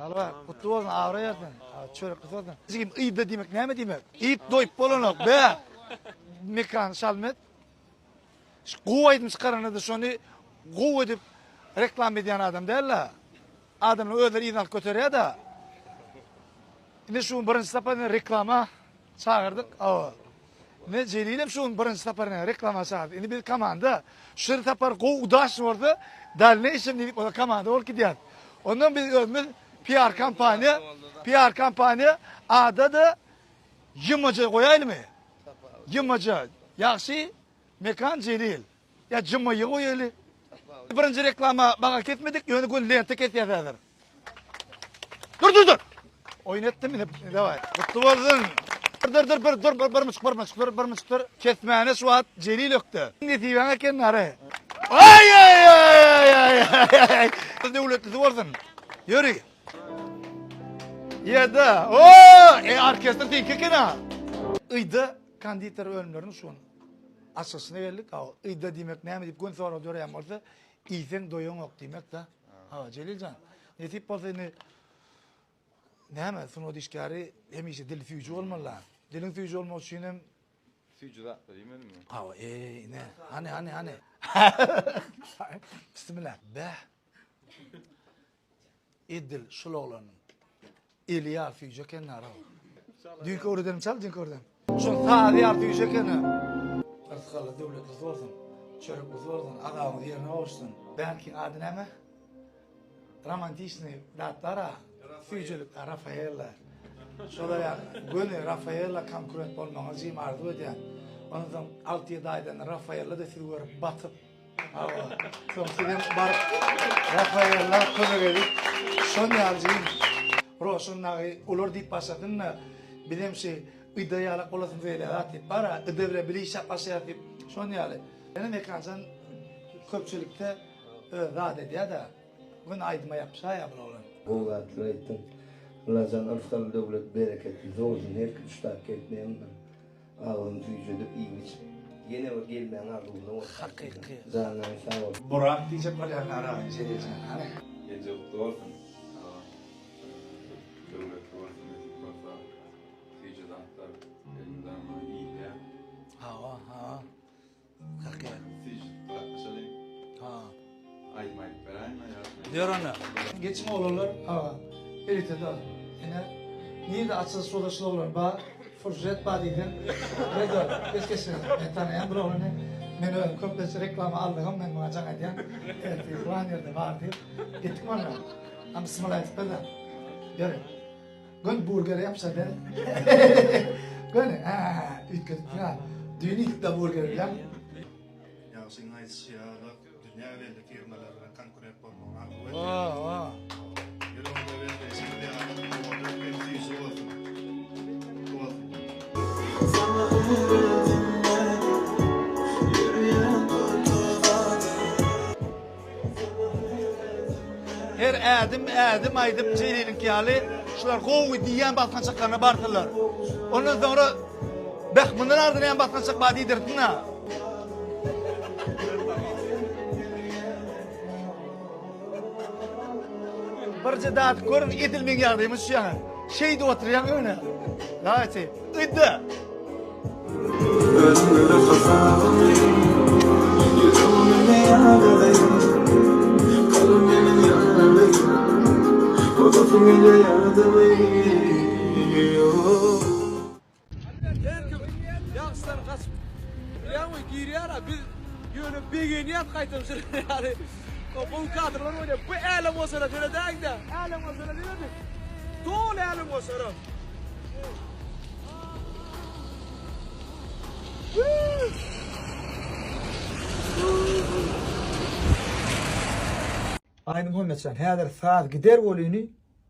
Halypa, gutly bolsun, abraý bersin. Çörekli bolsun. Jigim, yzda diýmek näme diýmek? Iýip doýup bolanok, be. Mekan Şalmet. Şu gowy aýdym çykaranda-da şony gowy edip reklama edýän adam däl-de. Adamlar özleri yzyna alyp göterýär-de. Indi şu gün birinji sapar reklama çagyrdyk. Awa. Ine Jelilem şu gün birinji sapar ine reklama çagyrdy. Indi biz komanda. Şu sapar gowy udaçny bolsa, dalneýşem diýip ola komanda bolup gidýär. Ondan biz özümiz PR kompaniýa, PR kompaniýa ada-da YMJ goýaýlymy? YMJ. Ýagşy Mekan Jelil. Ýa JMY goýaýly. Birinji reklama baga kesmedik, ýöne göni lenta kesýäs häzir. Dur dur dur. Oýun etdim ine daway. Gutly bolsun. Dur dur dur dur bir bir müçük bir müçük dur bir müçük dur. Kesmäne şu wagt Jelil ökde. Nesibäň eken nary. Ay ay ay ay ay. Döwletlisi bolsun. Ýöri. Ýeda. O, e orkestr seňki eken ha. Yda konditer önümleriniň şu açylyşyna geldik. Ha, yda diýmek näme diýip gün sorag döreýän bolsa, iýseň doýaňok diýmek-de. Ha, Jeliljan, nesip bolsa indi näme, sungat işgäri hemişe dili süýji bolmaly. Diliň süýji bolmagy üçin hem süýji zatlar iýmelimi? Ha, e, ine, hany, hany, hany. Bismillah. Bäh. Edil şul oglanyň eli ýaly süýji eken nara. Düýnki öwredenim çal, düýnki öwredenim. Şol sazy ýaly süýji eken. Rysgally döwletlisi bolsun. Çöreklisi bolsun, azabyňyz ýerine gowuşsyn. Bärkiň ady näme? Romantiçnyý zat bar-a. Süýjülik, Rafaella. Şolar ýaly göni Rafaella konkurent bolmagyňyzy jigim arzuw edýän. Ondan soň alty-ýedi aýdan Rafaella-da sizi görüp batyp, hawa, soň sizem baryp Rafaella kömek edip, şon ýaly jigim. Roşan dagy olar diýip başlasyn-da, bizem şi Yda ýalak bolasymyz gelýär zat diýip bar-a, Yda bilen bile işläp başlaýarys diýip, şon ýaly. Ýöne Mekanjan köpçülikde öz zat edýär-de, göni aýdyma ýapyşaýýar bul oglan. Gowy zatlar aýtdyň. Allajan yrsgal döwlet bereketli bolsun her kim şu tak gelip meň bir agzymy süýjedip iýip içip ýene bir gelmäň arzuwynda bolup Hakyky. Janyň sag bolsun. Burak diýjek bolýan Arabyň Jeliljan hany. Geljek gutly bolsun. Döwletli bolsun nesip bolsa. Süýji zatlar elmydama iýilýär. Hawa, hawa. Hakykat. Süýji gatnaşalyň. Ha. Aýdym aýdyp beräýme ýa. Ýör onda. Geçiň oglanlar. Hawa. Elite-de. Ine. Nirde açylyş bolsa şul oglan bar. Furjet bar diýseň. Redo. Geç geç. Men tanaýan bir oglany. Men özüm köplenç reklama aldygym men muňa jaň edýän. Ertir plan ýerde bar diýip. Gitdik onda. Am bismillah aýdyp berdi. Ýör. Göni burgere ýapyşar däl. Göni, hä, üýtgedip ýa. Düýn iýdik-de burgeri bilen. Ýagşyň aýdyşy ýaly, dünýä belli firmalar bilen konkurent bolmagyny arzuw edýärin. Wa, wa. Ýüregiňde belleýşiňiz ýaly, owadan hem süýji bolsun. Gutly bolsun. Saňa öwrüldim men, ýörýän gurtulmaga. Her ädim ädim aýdyp Jeliliňki ýaly şular gowy diýýän basgançaklaryna barsynlar. Ondan soňra beh mundan ardyna hem basgançak bar diýdirsin-ä. Birje dadyp görüň edil meň ýagdaýyma düşýäňiz. Şeýdip oturýaň ýöne. Dawayçy. Ydda. Özüňe hasabymy Ýüregime ýazadaýyn Kalbym meniň ýaraly Bozasym gelýär ýadymy Her kim ýagyşdan gaçyp bilýäňmi girýär-a biz ýöne begenýäs gaýtam şular ýaly gowy kadrlar bolýar. Bu älemgoşara seredäýiň-dä. Älemgoşara serediň. Doly älemgoşara. Aýdymuhammetjan häzir saz gider bolyny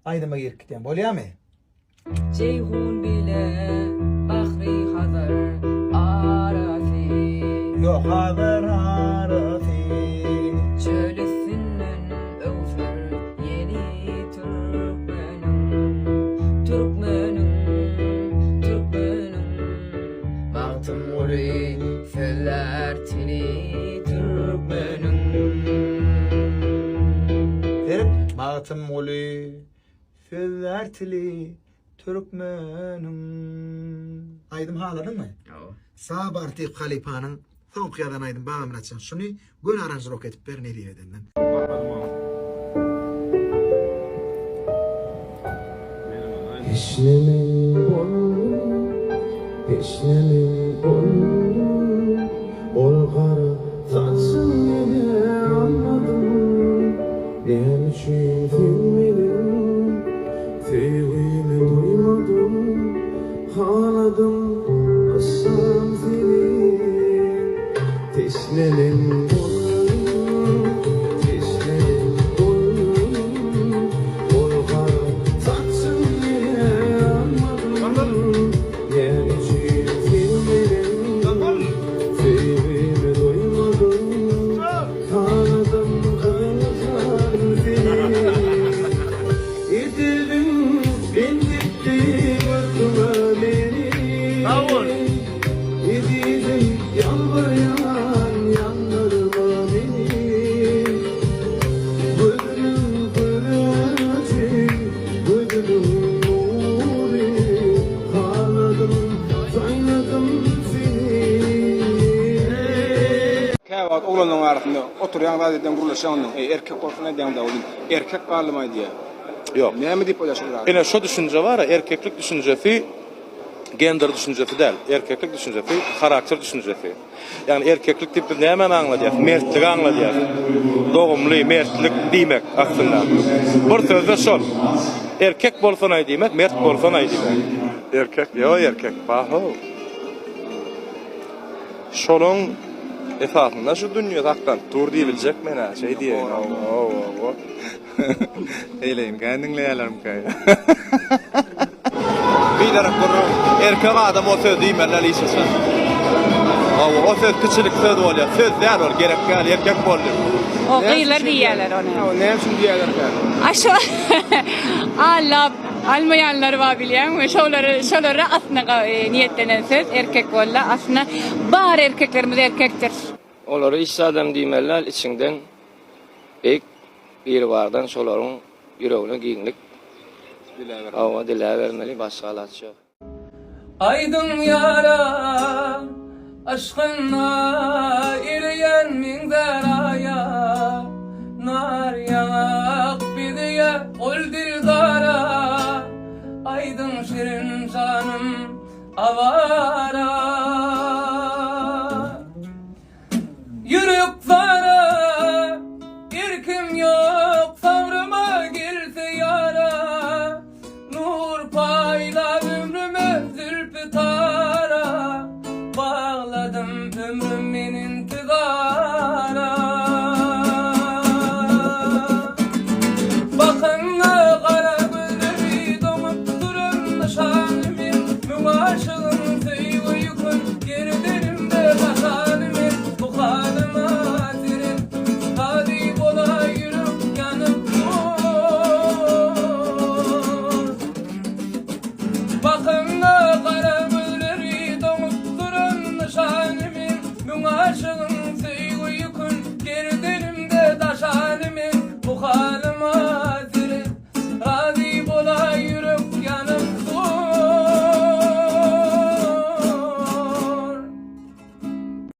aýdyma girip gidýän bolýamy? Jeýhun bile Bahry Hazar arasy. Ýok Hazar arasy. Çöl üstünden öwser ýeli türkmeniň, Türkmeniň, türkmeniň. Magtymguly sözlär tili türkmeniň. Seret Magtymguly. Sözlär tili türkmeniň. Aýdym haladyňmy? Hawa. Sag Artyk halypanyň soňky ýazan aýdym Babamyratjan şuny göni aranžirowka edip ber nesip edenden. Teşne men boldum, teşne men boldum, Ol gara saçyň ýene almadym. Näme üçin sen meniň söýgimi duýmadyň, Haladym yşgym seni, teşne men boldum, teşne men boldum, Ol gara saçyň ýene almadym. Näme üçin sen meniň söýgimi duýmadyň, Haladym gyzyljan seni. Edebiň benzetdi görküňe meni. Ezizim ýalbarýan ýandyrma meni. Gözümiň göreji, gözümiň nury. Haladym, saýladym seni. Käwagt oglanlaryň arasynda oturýaň zat edýäň gürleşýäň ondan eý erkek bolsun aýdýaňda ol erkek galdymy aýdýa. Ýok. Näme diýip bolýar şol zada? Ine şo düşünje bar-a erkeklik düşünjesi gender düşünjesi däl. Erkeklik düşünjesi harakter düşünjesi. Ýagny erkeklik diýip biz nämäni aňladýas? Mertligi aňladýas. Dogumly, mertlik diýmek aslynda. Bir sözde şol. Erkek bolsanaý diýmek, mert bolsanaý diýmek. Erkek, ýo erkek, bar-how. Şolaň esasynda şu dünýe saklanyp dur diýibiljek men-ä, şeý diýeýin. Hawa, hawa. Eýleýinkä diňleýärlermikä ýa? Biderek gürrüň. Erkek adam o sözi diýmeli däl hiç haçan. Hawa, o söz kiçilik söz bolýar. Söz däl ol, gerek däl, erkek bol diýip. O gyzlar diýýärler ony. Hawa, näme üçin diýýärlerkä? A şo allap almaýanlar bar bilýäňmi? Şolary şolara aslynda niýetlenen söz erkek boldy. Aslynda bar erkeklerimiz erkekdir. Olara hiç zadam diýmeli däl içiňden beýik Biribardan şolaryň ýüregine giňlik hawa diläbermeli başga alaç ýok. Aýdyň ýara yşkynda ereýän meňzär aýa Nar ýaňak bezeýä ol dildara Aýdyň şirin janym awaza.